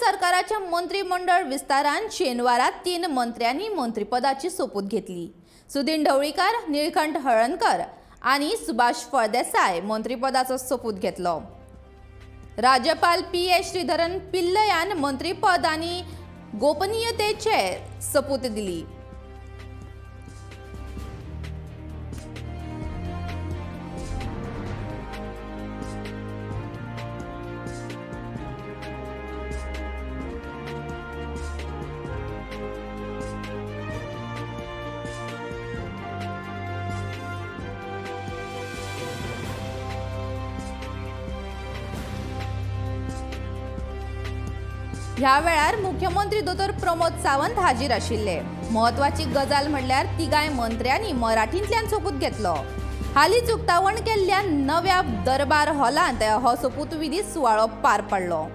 सरकाराच्या मंत्रीमंडळ विस्तारान शेनवारा 3 मंत्र्यांनी मंत्रीपदाची सोपूत घेतली. सुदीन ढवळीकार, निळकंठ हळर्णकर आनी सुभाष फळदेसाय मंत्रीपदाचो सोपूत घेतलो. राज्यपाल पी.एस. श्रीधरन पिल्लयान मंत्रीपद आनी गोपनीयतेचे सोपूत दिली. ह्या वेळार मुख्यमंत्री दोतोर प्रमोद सावंत हाजीर आशिल्ले. म्हत्वाची गजाल म्हणल्यार तिगाय मंत्र्यांनी मराठींतल्यान सोपूत घेतलो. हालींच उक्तावण केल्ल्या नव्या दरबार हॉलांत हो सोपूतविधी सुवाळो पार पडलो.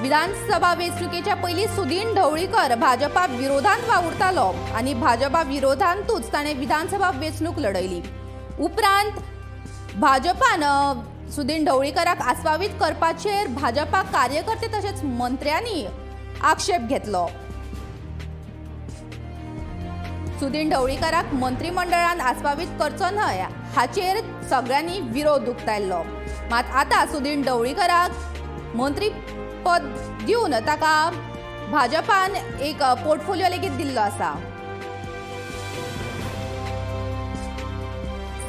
विधानसभा वेंचणुकेच्या पयलीं सुदीन ढवळीकर भाजपा विरोधांत वावुरतालो आनी भाजपा विरोधांतूच ताणें विधानसभा वेंचणूक लढयली. उपरांत भाजपान सुदीन ढवळीकराक आस्वावीत करपाचेर भाजपा कार्यकर्ते तशेंच मंत्र्यांनी आक्षेप घेतलो. सुदीन ढवळीकराक मंत्रिमंडळान आस्पावीत करचो न्हय हाचेर सगळ्यांनी विरोध उक्तायल्लो. मात आतां सुदीन ढवळीकराक मंत्रीपद दिवन ताका भाजपान एक पोर्टफोलिओ लेगीत दिल्लो आसा.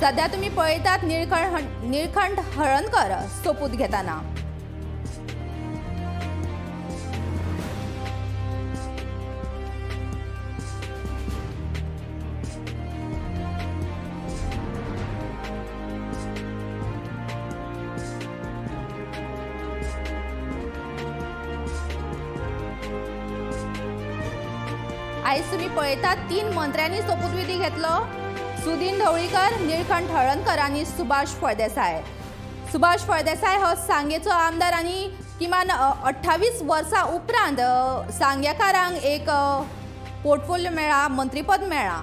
सध्या तुमी पळयतात निळकंठ हळर्णकर सोपूत घेताना. आयज तुमी पळयतात 3 मंत्र्यांनी सोपूतविधी घेतलो. सुदीन ढवळीकर, निळकंठ हळर्णकर आनी सुभाष फळदेसाय. सुभाष फळदेसाय हो सांगेचो आमदार आनी किमान 28 वर्सां उपरांत सांगेकारांक एक पोर्टफोलिओ मेळ्ळा, मंत्रीपद मेळ्ळा.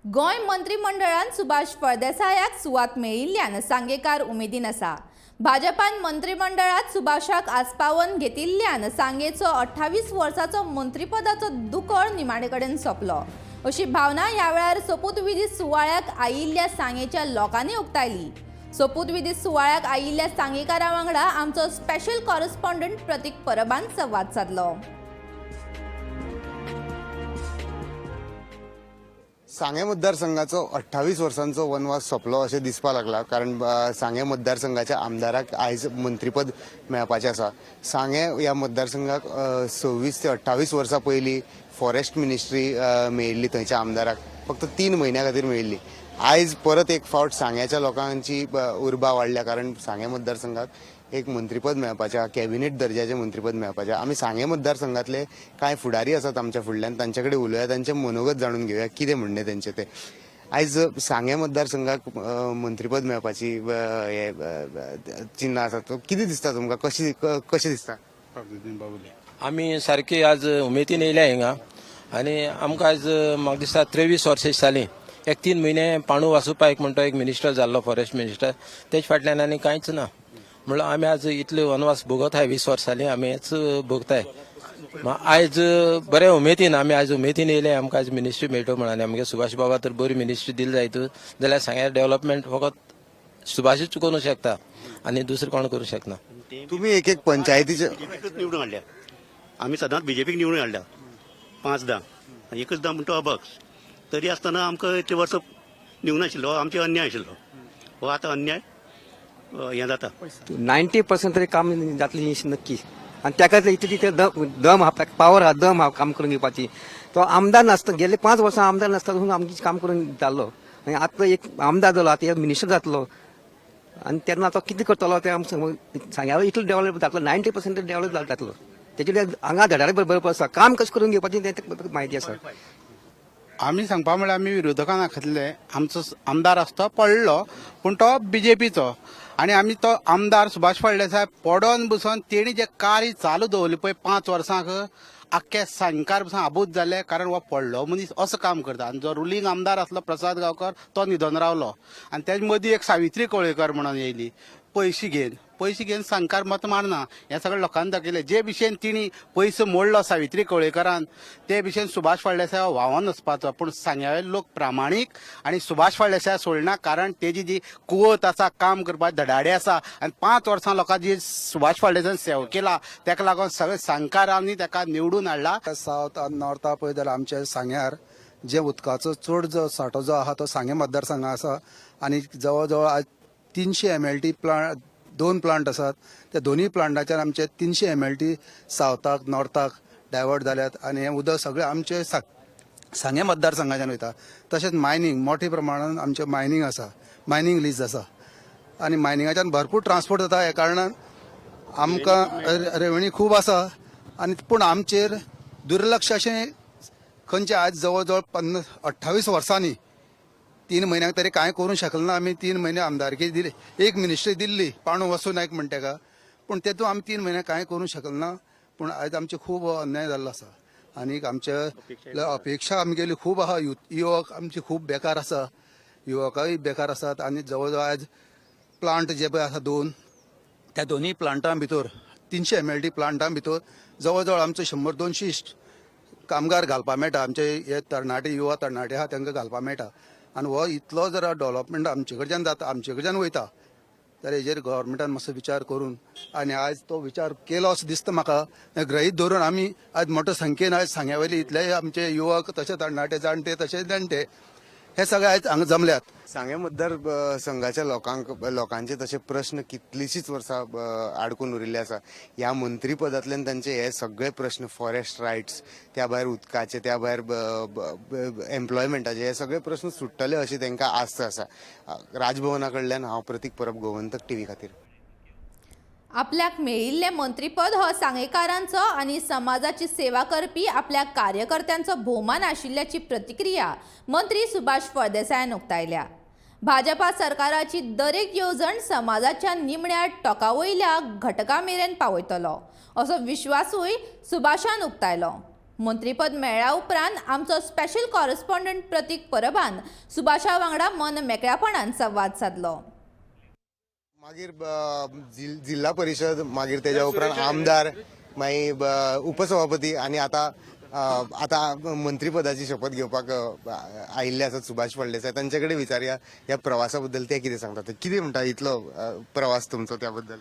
गोंय मंत्रिमंडळान सुभाष फळदेसायाक सुवात मेळिल्ल्यान सांगेकार उमेदीन आसा. भाजपान मंत्रिमंडळात सुभाषाक आस्पावन घेतिल्ल्यान सांगेचो 28 वर्साचो मंत्रीपदाचो दुकळ निमाणे कडेन सोंपलो अशी भावना ह्या वेळार सोपूतविधी सुवाळ्याक आयिल्ल्या सांगेच्या लोकांनी उक्तायली. सोपूतविधी सुवाळ्याक आयिल्ल्या सांगेकारा वांगडा आमचो स्पेशल कॉरेस्पॉन्डंट प्रतीक परबान संवाद सादलो. सांगें मतदारसंघाचो 28 वर्सांचो वनवास सोंपलो अशें दिसपाक लागला, कारण सांगें मतदारसंघाच्या आमदाराक आयज मंत्रीपद मेळपाचें आसा. सांगें ह्या मतदारसंघाक 26 ते 28 वर्सां पयलीं फॉरेस्ट मिनिस्ट्री मेळिल्ली, थंयच्या आमदाराक फक्त 3 म्हयन्या खातीर मेळिल्ली. आयज परत एक फावट सांग्याच्या लोकांची उर्बा वाडल्या, कारण सांगें मतदारसंघाक एक मंत्रीपद मेळपाचें, कॅबिनेट दर्जाचें मंत्रीपद मेळपाचें. आमी सांगें मतदारसंघातले कांय फुडारी आसात आमच्या फुडल्यान, तांचे कडेन उलोवया, तांचें मनोगत जाणून घेवया कितें म्हणणें तेंचें तें. आयज सांगें मतदारसंघाक मंत्रीपद मेळपाची हे चिन्ह आसा, तो कितें दिसता तुमकां, कशें दिसता? आमी सारकी आज उमेदीन येयल्या हिंगा आनी आमकां आयज म्हाका दिसता 23 वर्सां जालीं. एक 3 म्हयने पांडू वासुपायक म्हणटा एक मिनिस्टर जाल्लो, फॉरेस्ट मिनिस्टर, तेज फाटल्यान आनी कांयच ना. म्हणल्यार आमी आज इतले वनवास भोगताय, 20 वर्सां जालीं आमी हेच भोगताय. आयज बरे उमेदीन आमी आयज उमेदीन येयले, आमकां आयज मिनिस्ट्री मेळटो म्हणून. आमगे सुभाष बाबा तर बरी मिनिस्ट्री दिली जायत जाल्यार सांग्यार डेव्हलपमेंट फकत सुभाषूच करूंक शकता आनी दुसरें कोण करूंक शकना. तुमी एक एक पंचायतीचे बीजेपीकच निवडून हाडल्या, आमी सदांच बीजेपीक निवडून हाडल्या 5दा, एकचदा म्हणटा अबक्स, तरी आसतना आमकां इतले वर्सां दिवंक नाशिल्लो, आमचे अन्याय आशिल्लो, हो आतां अन्याय हें जाता. 90% तरी काम जातलें नक्की. आनी ताका इतले तितले दम आहा, पावर आहा, दम आहा काम करून घेवपाची. तो आमदार नासता, गेले 5 वर्सां आमदार नासता तूं आमचें काम करून जाल्लो, आनी आतां एक आमदार जालो, आतां मिनिस्टर जातलो, आनी तेन्ना तो कितें करतलो तें आमकां सांग्या इतलो डेवलप जातलो, 90% डेवलप जातलो. तेजे हांगा धडाडे बरोबर आसा, काम कशें करून घेवपाचें तें ताका म्हायती आसा. आमी सांगपा म्हळ्यार आमी विरोधकां दाखयतले. आमचो आमदार आसा तो पडलो, पूण तो बीजेपीचो. आनी आमी तो आमदार सुभाष फळदेसाय पडोन बसून तेणी जे कार्य चालू दवरले पळय 5 वर्सांक, आख्खे सांगकार बसून आबूज जाले, कारण हो पडलो मनीस असो काम करता. आनी जो रुलींग आमदार आसलो प्रसाद गांवकर, तो न्हिदोन रावलो. आनी तेजे मदीं एक सावित्री कवळेकर म्हणून येयली पयशे घेवन, पयशे घेवन सांगकार मत मारना हें सगळें लोकांनी दाखयलें. जे भशेन तिणी पयसो मोडलो सावित्री कवळेकरान, ते भशेन सुभाष फळदेसाय व्हांवोन वचपाचो. पूण सांग्यावेले लोक प्रामाणीक आनी सुभाष फळदेसाय सोडना, कारण तेजी जी कुवत आसा काम करपाक, धडाडे आसा. आनी 5 वर्सां लोकां जी सुभाष फळदेसायान सेवा केला, तेका लागून सगळे सांगकारांनी तेका निवडून हाडला. सावथ आनी नॉर्था पळयत जाल्यार आमच्या सांग्यार जे उदकाचो चड जो सांठो जो आहा तो सांगें मतदारसंघा आसा. आनी जवळ जवळ आज 300 एमएलटी प्लांट, दोन प्लांट आसात. त्या दोनूय प्लांटाच्यान आमचे 300 एमएलटी सावथाक नॉर्थाक डायवर्ट जाल्यात आनी हें उदक सगळें आमचे सांगें मतदारसंघाच्यान वयता. तशेंच मायनींग मोठ्या प्रमाणान आमचें मायनींग आसा, मायनींग लीज आसा आनी मायनिंगाच्यान भरपूर ट्रान्सपोर्ट जाता. ह्या कारणान आमकां रेवणी खूब आसा. आनी पूण आमचेर दुर्लक्ष अशें खंयचें आज जवळ जवळ 50 28 वर्सांनी 3 म्हयन्यांक तरी कांय करूंक शकले ना आमी. 3 म्हयने आमदारकी दिली, एक मिनिस्ट्री दिल्ली, पांडू वसू नायक म्हणटा तेका, पूण तेतून आमी 3 म्हयने कांय करूंक शकले ना. पूण आयज आमचे खूब अन्याय जाल्लो आसा आनी आमचे अपेक्षा आमगेली खूब आहा. युवक आमचे खूब बेकार आसा, युवकय बेकार आसात. आनी जवळ जवळ आयज प्लांट जे पळय आसा दोन, त्या दोनूय प्लांटां भितर, 300 एमएलटी प्लांटां भितर जवळ जवळ आमचे 100-200 कामगार घालपा मेळटा. आमचे हे तरणाटे, युवा तरणाटे आहा तांकां घालपा मेळटा. आनी हो इतलो जर डेवलपमेंट आमचे कडच्यान जाता, आमचे कडच्यान वयता, तर हेजेर गव्हर्मेंटान मातसो विचार करून, आनी आयज तो विचार केलो असो दिसता म्हाका. हें गृहीत धरून आमी आज मोठ्या संख्येन आयज सांग्या वयले इतलेय आमचे युवक, तशें तरणाटे, जाणटे तशेंच जाणटे, हे सगळे आयज हांगा जमल्यात. सांगें मतदार संघाच्या लोकांक, लोकांचे तशे प्रश्न कितलीशीच वर्सां आडकून उरिल्ले आसा. ह्या मंत्रीपदांतल्यान तांचे हे सगळे प्रश्न, फॉरेस्ट रायट्स, त्या भायर उदकाचे, त्या भायर एम्प्लॉयमेंटाचे, हे सगळे प्रश्न सुट्टले अशी तांकां आस्त आसा. राजभवना कडल्यान हांव प्रतीक परब, गोमंतक टीव्ही खातीर. आपल्याक मेळिल्लें मंत्रीपद हो सांगेकारांचो आनी समाजाची सेवा करपी आपल्या कार्यकर्त्यांचो भोवमान आशिल्ल्याची प्रतिक्रिया मंत्री सुभाष फळदेसायान उक्तायल्या. भाजपा सरकाराची दरेक येवजण समाजाच्या निमण्या टोका वयल्या घटका मेरेन पावयतलो असो विश्वासूय सुभाषान उक्तायलो. मंत्रीपद मेळ्ळ्या उपरांत आमचो स्पेशल कॉरेस्पॉन्डंट प्रतीक परबान सुभाषा वांगडा मन मेकळ्यापणान संवाद सादलो. मागीर जिल्हा परिशद, मागीर तेज्या उपरांत आमदार, मागीर उपसभापती आनी आतां मंत्रीपदाची शपथ घेवपाक आयिल्ले आसात सुभाष फळदेसाय. तांचे कडेन विचारया ह्या प्रवासा बद्दल ते कितें सांगतात ते. कितें म्हणटा, इतलो प्रवास तुमचो, त्या बद्दल?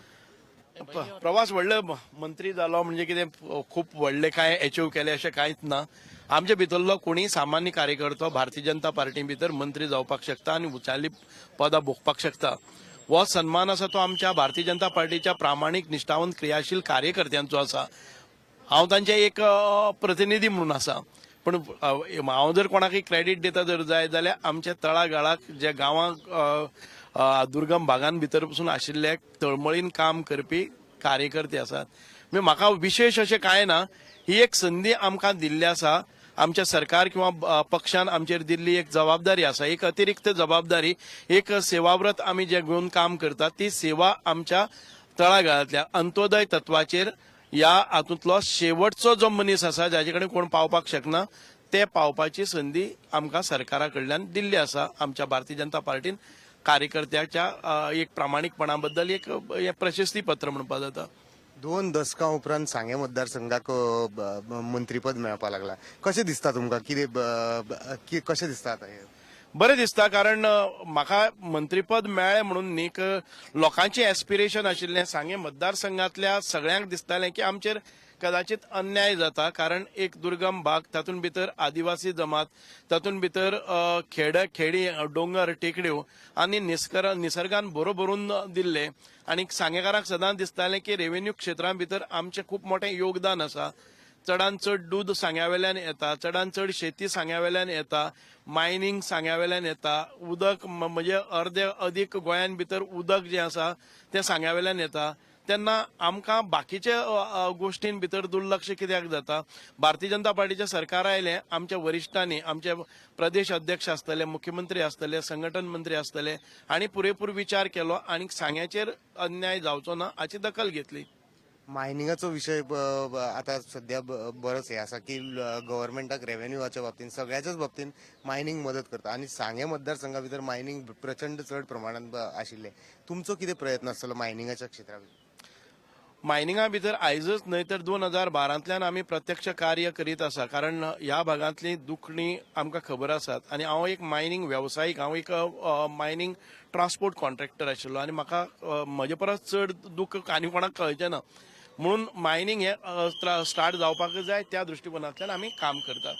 प्रवास व्हडले, मंत्री जालो म्हणजे कितें खूब व्हडले कांय एचीव केले अशें कांयच ना. आमचे भितरलो कोणीय सामान्य कार्यकर्तो भारतीय जनता पार्टी भितर मंत्री जावपाक शकता आनी उंचाली पदां भोगपाक शकता. हो सन्मान आसा तो आमच्या भारतीय जनता पार्टीच्या प्रामाणीक, निश्ठावंत, क्रियाशील कार्यकर्त्यांचो आसा. हांव तांचे एक प्रतिनिधी म्हणून आसा. पण हांव जर कोणाकय क्रेडीट दिता जर जाय जाल्यार आमच्या तळागाळाक, जे गांवांक दुर्गम भागान भितर पसून आशिल्ले तळमळीन काम करपी कार्यकर्ते आसात. म्हणजे म्हाका विशेश अशें कांय ना. ही एक संदी आमकां दिल्ली आसा, आमच्या सरकार किंवा पक्षान आमचेर दिल्ली एक जबाबदारी आसा, एक अतिरिक्त जबाबदारी, एक सेवाव्रत आमी जे घेवन काम करतात ती सेवा आमच्या तळागाळांतल्या अंत्योदय तत्वाचेर ह्या हातूंतलो शेवटचो जो मनीस आसा, जाचे कडेन कोण पावपाक शकना, ते पावपाची संदी आमकां सरकारा कडल्यान दिल्ली आसा. आमच्या भारतीय जनता पार्टीन कार्यकर्त्याच्या एक प्रामाणीकपणा बद्दल एक हें प्रशस्ती पत्र म्हणपाक जाता. 2 दसकां उपरांत सांगें मतदारसंघाक मंत्रीपद मेळपाक लागला. कशें दिसता तुमकां? कितें कशें दिसता आतां हें? बरें दिसता, कारण म्हाका मंत्रीपद मेळ्ळें म्हणून न्ही, लोकांचें एस्पिरेशन आशिल्लें. सांगें मतदारसंघांतल्या सगळ्यांक दिसतालें की आमचेर कदाचित अन्याय जाता, कारण एक दुर्गम भाग, तातूंत भितर आदिवासी जमात, तातूंत भितर खेड खेडी, दोंगर टेकड्यो आनी निसर्गान भरभरून दिल्ले. आनी सांगेकारांक सदांच दिसतालें की रेव्हेन्यू क्षेत्रां भितर आमचें खूब मोठें योगदान आसा. चडान चड दूद सांग्या वेल्यान येता, चडान चड शेती सांग्या वेल्यान येता, मायनींग सांग्या वेल्यान येता, उदक म्हणजे अर्दे अदीक गोंयान भितर उदक जें आसा तें सांग्या वेल्यान येता. तेन्ना आमकां बाकीचे गोश्टीन भितर दुर्लक्ष कित्याक जाता? भारतीय जनता पार्टीचें सरकार आयलें, आमच्या वरिश्ठांनी, आमचे प्रदेश अध्यक्ष आसतले, मुख्यमंत्री आसतले, संघटन मंत्री आसतले, आनी पुरेपूर विचार केलो आनी सांग्याचेर अन्याय जावचो ना हाची दखल घेतली. मायनिंगाचो विशय आतां सद्या बरोच हे आसा की गव्हर्मेंटाक रेव्हेन्यूच्या बाबतीन, सगळ्याच्याच बाबतीन मायनिंग मदत करता आनी सांगें मतदारसंघा भितर मायनिंग प्रचंड चड प्रमाणात आशिल्लें. तुमचो कितें प्रयत्न आसतलो मायनिंगाच्या क्षेत्रा भितर? मायनिंगा भितर आयजच न्हय तर 2012तल्यान आमी प्रत्यक्ष कार्य करीत आसा, कारण ह्या भागांतली दुखणी आमकां खबर आसात. आनी हांव एक मायनिंग वेवसायीक, हांव एक मायनिंग ट्रान्सपोर्ट कॉन्ट्रॅक्टर आशिल्लो आनी म्हाका म्हजे परस चड दुख्ख आनी कोणाक कळचें ना. म्हणून मायनिंग हें स्टार्ट जावपाक जाय, त्या दृश्टिकोनांतल्यान आमी काम करतात.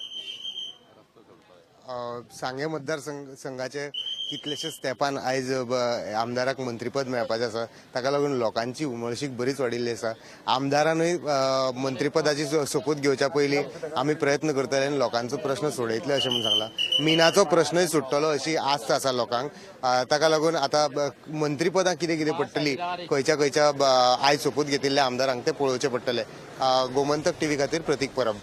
सांगें मतदारसंघ संघाचे कितलेशेच तेंपान आयज आमदाराक मंत्रीपद मेळपाचें आसा. ताका लागून लोकांची उमळशीक बरीच वाडिल्ली आसा. आमदारानूय मंत्रीपदाची सोपूत घेवच्या पयलीं आमी प्रयत्न करतले आनी लोकांचो प्रश्न सोडयतले अशें म्हूण सांगलां. मिनाचो प्रश्नय सुट्टलो अशी आस्त आसा लोकांक. ताका लागून आतां मंत्रीपदां कितें कितें पडटली खंयच्या खंयच्या आयज सोपूत घेतिल्ल्या आमदारांक तें पळोवचें पडटलें. गोमंतक टीव्ही खातीर प्रतीक परब.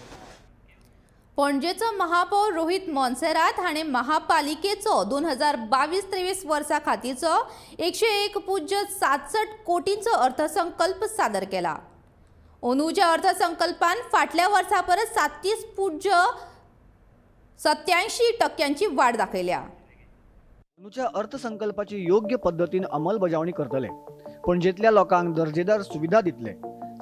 पणजेचो महापौर रोहित मोन्सेरात हाणें महापालिकेचो 2022-23 वर्सा खातीरचो 101.67 कोटींचो अर्थसंकल्प सादर केला. अंदूच्या अर्थसंकल्पान फाटल्या वर्सा परस 37.87 टक्क्यांची वाड दाखयल्या. अंदूच्या अर्थसंकल्पाची योग्य पद्दतीन अंमलबजावणी करतले. पणजेंतल्या लोकांक दर्जेदार सुविधा दितले.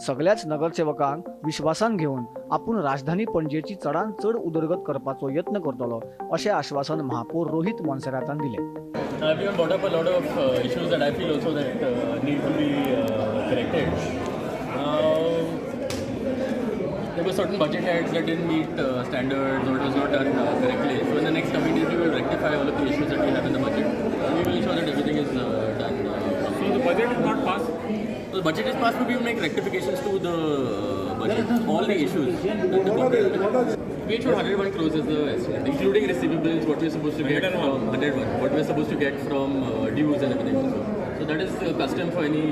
सगल्याच नगरसेवकांक विश्वासान घेवन आपूण राजधानी पणजेची चडान चड उदरगत करपाचो यत्न करतलो, अशें आश्वासन महापौर रोहित मोन्सेरातान दिलें. We have brought up a lot of issues that I feel also that need to be corrected. There were certain budget heads that didn't meet standards or it was not done correctly. So in the next coming days, we will rectify all of the issues that we have in the budget. And we will ensure that everything is done properly. So the budget is not passed. So the budget is passed, but we will make rectifications to the budget, all the issues that the corporation. We had showed 101 crores as the estimate, including receivables, what we're supposed to get from 101, what we're supposed to get from dues and everything also. So that is custom for any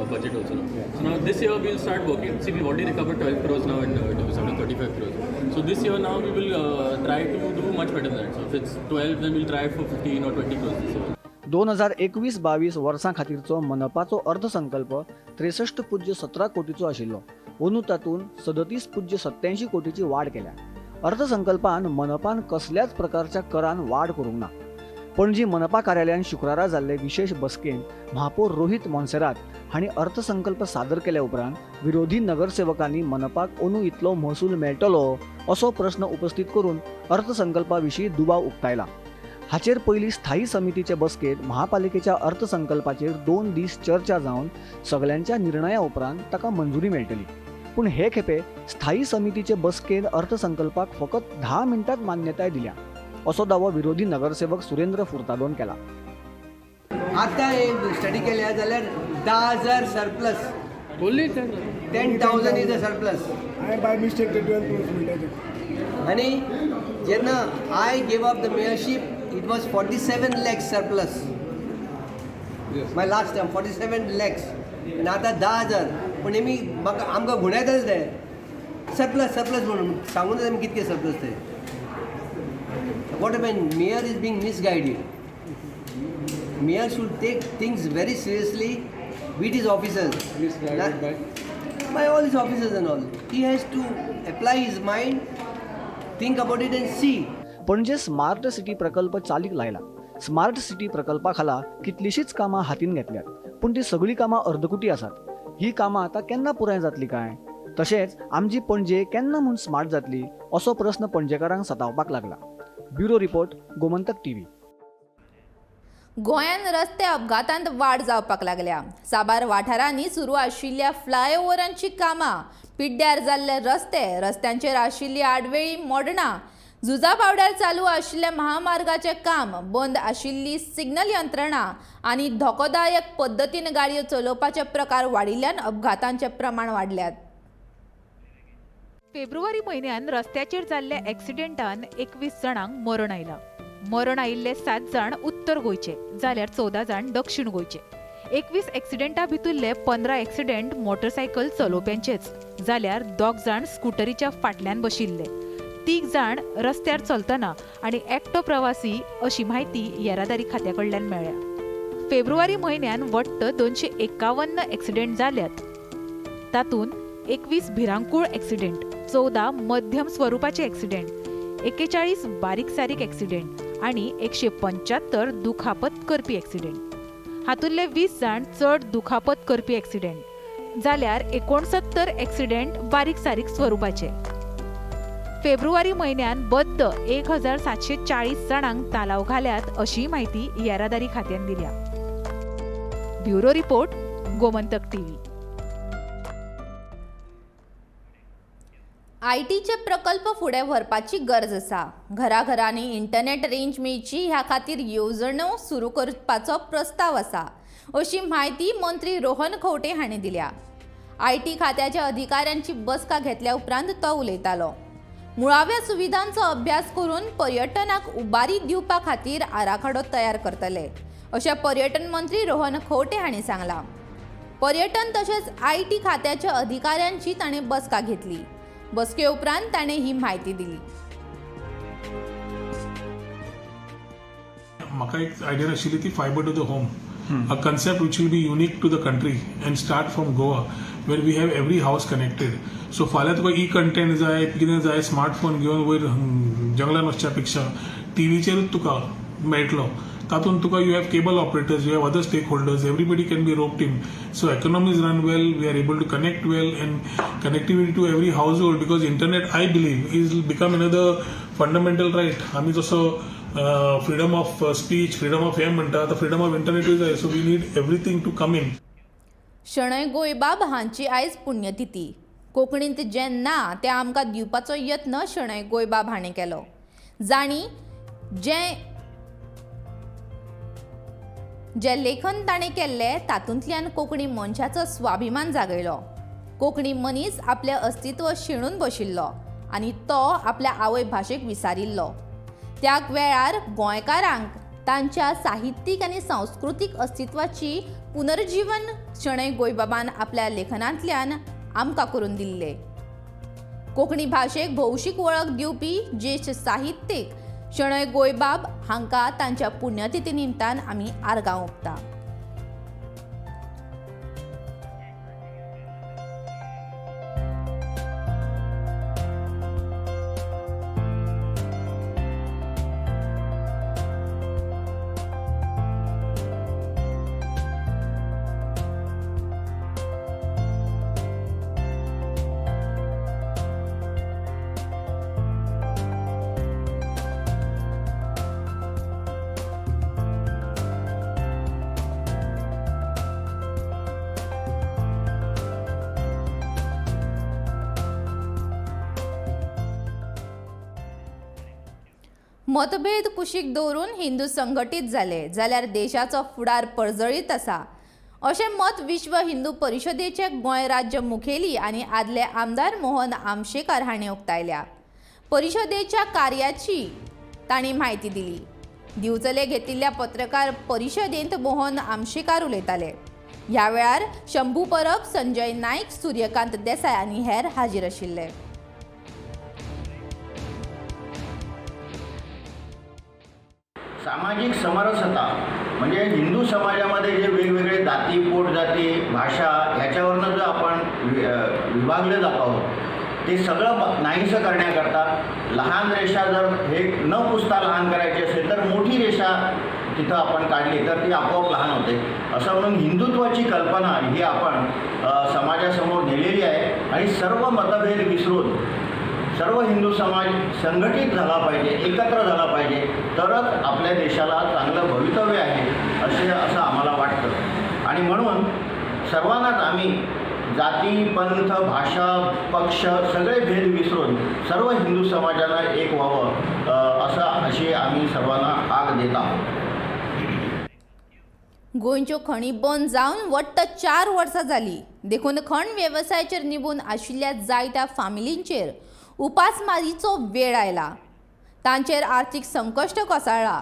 budget also now. So now this year we'll start working. See, we've already recovered 12 crores now in dues out of 35 crores. So this year now we will try to do much better than that. So if it's 12, then we'll try for 15 or 20 crores this year. 2021-22 वर्सां खातीरचो मनपाचो अर्थसंकल्प 63.17 कोटीचो आशिल्लो. अंदू तातूंत 37.87 कोटीची वाड केल्या. अर्थसंकल्पान मनपान कसल्याच प्रकारच्या करान वाड करूंक ना. पणजी मनपा कार्यालयान शुक्रारा जाल्ले विशेश बसकेंत महापौर रोहित मोन्सेरात हांणी अर्थसंकल्प सादर केल्या उपरांत विरोधी नगरसेवकांनी मनपाक अंदू इतलो महसूल मेळटलो असो प्रस्न उपस्थित करून अर्थसंकल्पा विशीं दुबाव उक्तायला. हाचेर पयली स्थायी समितीचे बसकेंत महापालिकेच्या अर्थसंकल्पाचेर 2 दीस चर्चा जावन सगल्यांच्या निर्णया उपरांत ताका मंजुरी मेळटली. पूण हे खेपे स्थायी समितीचे बसकेंत अर्थसंकल्पाक फकत 10 मिनटांत मान्यताय दिल्या, असो दावो विरोधी नगरसेवक सुरेंद्र फुर्तादोन केला. आतां हे स्टडी केल्या जाल्यार 10,000 surplus, 10,000 is a surplus. हांवें बाय मिस्टेक ते 12 क्रोर्स म्हणले ते. आनी जेन्ना I gave up the mayorship, it was 47 lakhs surplus, my last time, 47 lakhs. आनी आतां 10,000. पूण हेमी म्हाका आमकां गुणयताले ते सरप्लस सरप्लस म्हणून. सांगून आमी कितके सरप्लस ते. What happen, mayor is being misguided. Mayor should take things very seriously with his officers. Misguided by? By all his officers and all. He has to apply his mind, think about it and see. Panaji smart city प्रकल्प चालीक लायला. Smart city प्रकल्पा खाला कितलीशींच कामां हातीन घेतल्यात, पूण ती सगळीं कामां अर्दकुटी आसात. ही कामां आतां केन्ना पुराय जातली काय? तशेंच आमची पणजे केन्ना म्हूण स्मार्ट जातली, असो प्रस्न पणजेकारांक सतावपाक लागला. Bureau report, Gomantak TV. गोंयांत रस्ते अपघातांत वाड जावपाक लागल्या. साबार वाठारांनी सुरू आशिल्ल्या फ्लायओव्हरांची कामां, पिड्ड्यार जाल्ले रस्ते, रस्त्यांचेर आशिल्ली आडवेळी मोडणां, झुजा पावड्यार चालू आशिल्ल्या महामार्गाचें काम, बंद आशिल्ली सिग्नल यंत्रणा आनी धोकोदायक पद्दतीन गाडयो चलोवपाचे प्रकार वाडिल्ल्यान अपघातांचे प्रमाण वाडल्यात. फेब्रुवारी म्हयन्यान रस्त्याचेर जाल्ल्या एक्सिडेंटान 21 जाणांक मरण आयलां. मरण आयिल्ले 7 जाण उत्तर गोंयचे जाल्यार 14 जाण दक्षिण गोंयचे. 21 एक्सिडेंटा भितुल्ले 15 एक्सिडेंट मोटरसायकल चलोवप्यांचेच जाल्यार 2 जाण स्कुटरीच्या फाटल्यान बशिल्ले, 3 जाण रस्त्यार चलतना आनी एकटो प्रवासी अशी म्हायती येरादारी खात्या कडल्यान मेळ्ळ्या. फेब्रुवारी म्हयन्यान वट्ट 251 एक्सिडेंट जाल्यात. तातूंत 21 भिरांकूळ एक्सिडेंट, 14 मध्यम स्वरुपाचे एक्सिडेंट, 41 बारीक सारीक एक्सिडेंट आनी 175 दुखापत करपी एक्सिडेंट. हातूंतले 20 जाण चड दुखापत करपी एक्सिडेंट जाल्यार 69 एक्सिडेंट बारीक सारीक स्वरुपाचे. फेब्रुवारी म्हयन्यान बद्द 1740 जाणांक तालाव घाल्यात अशी म्हायती येरादारी खात्यान दिल्या. Bureau report, Gomantak TV. आयटीचे प्रकल्प फुडें व्हरपाची गरज आसा. घराघरांनी इंटरनेट रेंज मेळची ह्या खातीर येवजण्यो सुरू करपाचो प्रस्ताव आसा अशी म्हायती मंत्री रोहन खंवटे हांणी दिल्या. IT खात्याच्या अधिकाऱ्यांची बसका घेतल्या उपरांत तो उलयतालो. मुळाव्या सुविधांचो अभ्यास करून पर्यटनाक उबारी दिवपा खातीर आराखडो तयार करतले अशें पर्यटन मंत्री रोहन खंवटे हांणी सांगलां. पर्यटन तशेंच IT खात्याच्या अधिकाऱ्यांची ताणें बसका घेतली. बसके उपरांत ताणें ही म्हायती दिली. म्हाका एक आयडिया आशिल्ली ती fibre to the home, a concept which will be unique to the country and start from Goa where we have every house connected. So फाल्यां तुका ई कंटेंट जाय, कितें जाय, स्मार्टफोन घेवन वयर जंगलान वचच्या पेक्षा टीव्हीचेरूच तुका मेळटलो. तातूंत तुका you have cable operators, you have other stakeholders, everybody can be roped in. So economies run well, we are able to connect well and connectivity to every household because internet I believe is become another fundamental right. आमी जसो freedom of speech, freedom of हें म्हणटा, आतां freedom of इंटरनेटूय जाय. So we need everything to come in. Shenoi Goembab हांची आयज पुण्यतिथी. कोंकणींत जें ना तें आमकां दिवपाचो यत्न शणै गोंयबाब हांणी केलो. जांणी जें लेखन ताणें केल्लें तातूंतल्यान कोंकणी मनशाचो स्वाभिमान जागयलो. कोंकणी मनीस आपलें अस्तित्व शेणून बशिल्लो आनी तो आपल्या आवय भाशेक विसारिल्लो. त्या वेळार गोंयकारांक तांच्या साहित्यीक आनी सांस्कृतीक अस्तित्वाची पुनर्जीवन शणै गोंयबाबान आपल्या लेखनांतल्यान आमकां करून दिल्लें. कोंकणी भाशेक भौशीक वळख दिवपी ज्येश्ठ साहित्यीक शणै गोंयबाब हांकां तांच्या पुण्यतिथी निमतान आमी आर्गां ओंपता. मतभेद कुशीक दवरून हिंदू संघटीत जाले जाल्यार देशाचो फुडार पर्जळीत आसा अशें मत विश्व हिंदू परिशदेचे गोंय राज्य मुखेली आनी आदले आमदार मोहन आमशेकार हांणी उक्तायल्या. परिशदेच्या कार्याची तांणी म्हायती दिली. दिवचले घेतिल्ल्या पत्रकार परिशदेंत मोहन आमशेकार उलयताले. ह्या वेळार शंभू परब, संजय नायक, सूर्यकांत देसाय आनी हेर हाजीर आशिल्ले. सामाजिक समरसता म्हणजे हिंदू समाजामध्ये जे वेगवेगळे जाती, पोटजाती, भाषा ह्याच्यावरनं जो आपण विभागले जात आहोत ते सगळं नाहीसं करण्याकरता लहान रेषा जर हे न पुसता लहान करायची असेल तर मोठी रेषा तिथं आपण काढली तर ती आपोआप लहान होते. असं म्हणून हिंदुत्वाची कल्पना ही आपण समाजासमोर नेलेली आहे आणि सर्व मतभेद विसरून सर्व हिंदू समाज संघटित झाला पाहिजे, एकत्र झाला पाहिजे, तरच आपल्या देशाला चांगलं भवितव्य आहे असं आम्हाला वाटतं. आणि म्हणून सर्वांनाच आम्ही जाती, पंथ, भाषा, पक्ष सगळे भेद विसरून सर्व हिंदू समाजाला एक व्हावं अशी आम्ही सर्वांना हाक देत आहोत. गोंयच्यो खणी बंद जावन वट्ट 4 वर्सां जाली. देखून खण वेवसायाचेर निबून आशिल्ल्या जायत्या फामिलींचेर उपासमारीचो वेळ आयला. तांचेर आर्थीक संकश्ट कोसळ्ळा.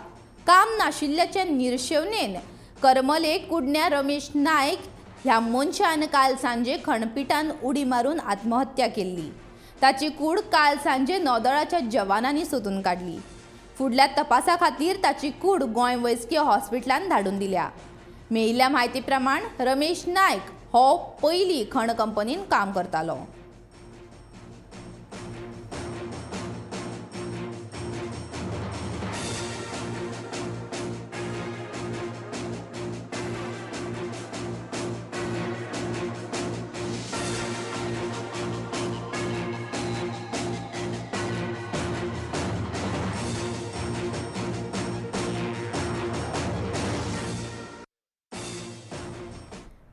काम नाशिल्ल्याचे निर्शेवणेन करमले कुडण्या रमेश नायक ह्या मनशान काल सांजे खणपिटान उडी मारून आत्महत्या केल्ली. ताची कूड काल सांजे नौदळाच्या जवानांनी सोदून काडली. फुडल्या तपासा खातीर ताची कूड गोंय वैजकी हॉस्पिटलान धाडून दिल्या. मेळिल्ल्या म्हायती प्रमाण रमेश नायक हो पयलीं खण कंपनीन काम करतालो.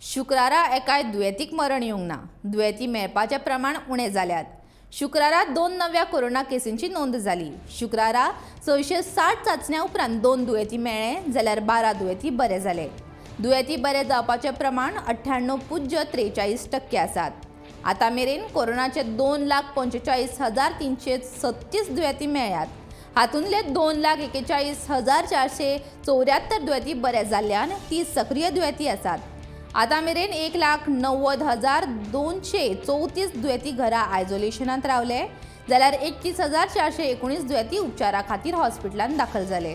शुक्रारा एकाय दुयेंतीक मरण येवंक ना. दुयेंती मेळपाचें प्रमाण उणें जाल्यात. शुक्रारा 2 नव्या कोरोना केसींची नोंद जाली. शुक्रारा 660 चांचण्या उपरांत 2 दुयेंती मेळ्ळे जाल्यार 12 दुयेंती बरे जाले. दुयेंती बरे जावपाचें प्रमाण 98.43% आसात. आतां मेरेन कोरोनाचे 2,45,336 दुयेंती मेळ्ळ्यात. हातूंतले 2,41,474 दुयेंती बरे जाल्ल्यान 30 सक्रीय दुयेंती आसात. आतां मेरेन 1,90,234 दुयेंती घरा आयसोलेशनांत रावले जाल्यार 31,419 दुयेंती उपचारा खातीर हॉस्पिटलांत दाखल जाले.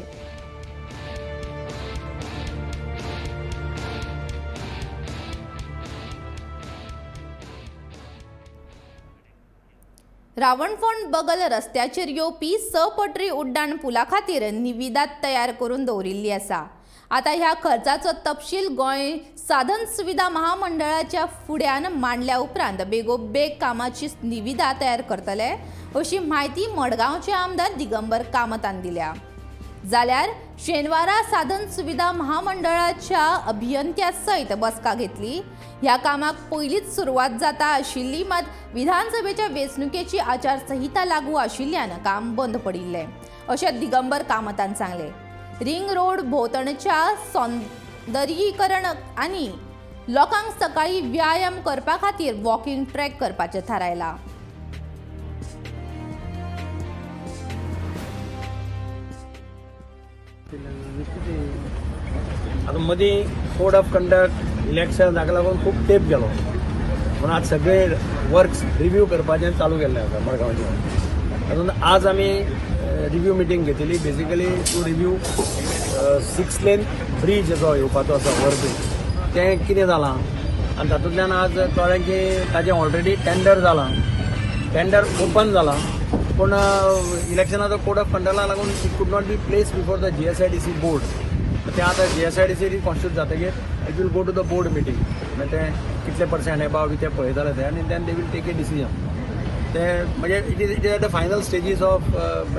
रावणफोंड बगल रस्त्याचेर येवपी 6 पटरी उड्डाण पुला खातीर निविदा तयार करून दवरिल्ली आसा. आतां ह्या खर्चाचो तपशील गोंय साधन सुविधा महामंडळाच्या फुड्यान मांडल्या उपरांत बेगोबेग कामाची निविदा तयार करतले अशी म्हायती मडगांवचे आमदार दिगंबर कामतान दिल्या. जाल्यार शेनवारा साधन सुविधा महामंडळाच्या अभियंत्या सयत बसका घेतली. ह्या कामाक पयलींच सुरवात जाता आशिल्ली, मात विधानसभेच्या वेंचणुकेची आचारसंहिता लागू आशिल्ल्यान काम बंद पडिल्लें अशें दिगंबर कामतान सांगलें. रिंग रोड भोंवतणच्या सौंदर्यीकरण आनी लोकांक सकाळी व्यायाम करपा खातीर वॉकिंग ट्रॅक करपाचें थारायलां. आतां मदीं कोड ऑफ कंडक्ट इलेक्शन हाका लागून खूब तेंप गेलो म्हणून आज सगळे वर्क्स रिव्यू करपाचें चालू केल्लें आसा मडगांवचें. तातूंत आज आमी रिव्यू मिटींग घेतली, basically to review 6 lane bridge जो येवपाचो आसा ओवर ब्रीज तें कितें जालां आनी तातूंतल्यान आज कळ्ळें की ताजें ऑलरेडी टेंडर जालां, टेंडर ओपन जालां, पूण इलेक्शनाचो कोड ऑफ कंडक्टाक लागून it could not be place before the GSIDC board. तें आतां GSIDC constitute जातकीर it will go to the board meeting, मागीर तें कितले पर्संट एबाव बी तें पळयतले ते आनी then they will take a decision. ते म्हणजे it is at the final stages of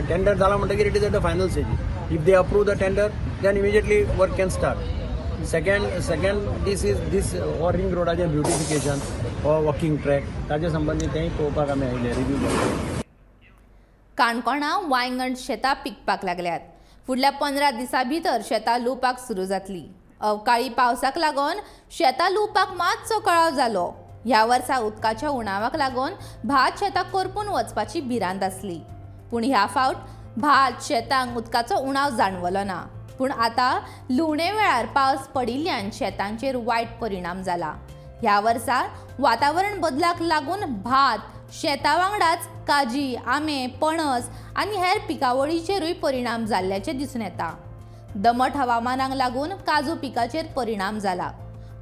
tender जाला म्हणटकीर it is at the final stages. If they approve the tender then immediately work can start. Second this is this हो ring रोडाचें beautification हो walking track ताजे संबंदी तेंय पळोवपाक आमी आयिल्ले रिव्यू करपाक. काणकोणा वायंगण शेतां पिकपाक लागल्यात. फुडल्या 15 दिसां भितर शेतां लुवपाक सुरू जातली. अवकाळी पावसाक लागून शेतां लुवपाक मातसो कळाव जालो. ह्या वर्सा उदकाच्या उणावाक लागून भात शेतां करपून वचपाची भिरांत आसली, पूण ह्या फावट भात शेतांक उदकाचो उणाव जाणवलो ना. पूण आतां लुवणे वेळार पावस पडिल्ल्यान शेतांचेर वायट परिणाम जाला. ह्या वर्सा वातावरण बदलाक लागून भात शेता वांगडाच काजी, आंबे, पणस आनी हेर पिकावळीचेरूय परिणाम जाल्ल्याचें दिसून येता. दमट हवामानाक लागून काजू पिकाचेर परिणाम जाला,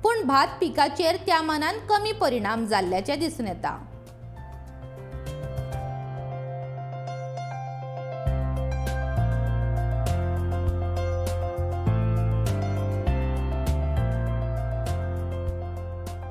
पूण भात पिकाचेर त्या मानान कमी परिणाम जाल्ल्याचें दिसून येता.